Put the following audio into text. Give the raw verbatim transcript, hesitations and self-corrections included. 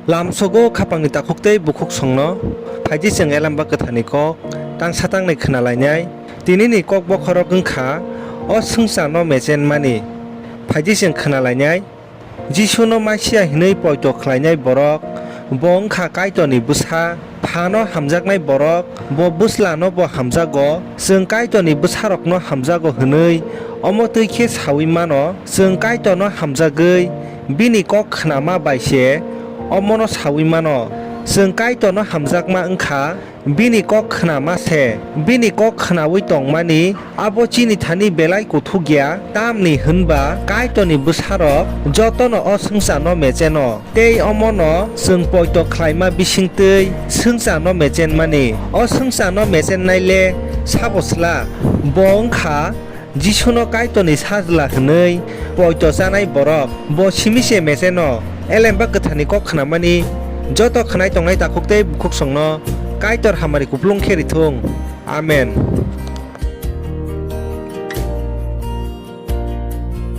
Lamsogo khaphangni takhuk tei bukhuk songno, phaidi chwng Elemba Kwtharni kok tangsa tangnai khna lainai. Tinini kok bokhorok wng kha o swngcharno mechenmani. Phaidi chwng khna lainai. Jisuno Masia hwnwi poito khlainai borok, bo wng kha Kaitorni bwsa. Phano hamjaknai borok, bo bwslanobo hamjago, chwng Kaitorni bwsarokno hamjago hwnwi omo twi khe saui mano. Chwng Kaitorno hamjagwi bini kok khnama bai se omono saui mano. Chwng Kaitorno hamjakma wng kha bini kok khnama se. Bini kok khnaui tongmani abo chini thani belai kuthuk ya, tamni hwn ba Kaitorni bwsarok jotono o swngcharno mecheno. Tei omono chwng poito khlaima bising twi swngcharno mechenmani. O swngcharno mechennai le sabo sla? Bo wng kha Jisuno Kaitorni Sajla hwnwi poito chanai borok. Bo simi se mecheno. Elemba Kwtharni kok khnamani joto khnai tongnai takhuk tei bukhuk songno Kaitor hamari kupulung khe rithung. Amen.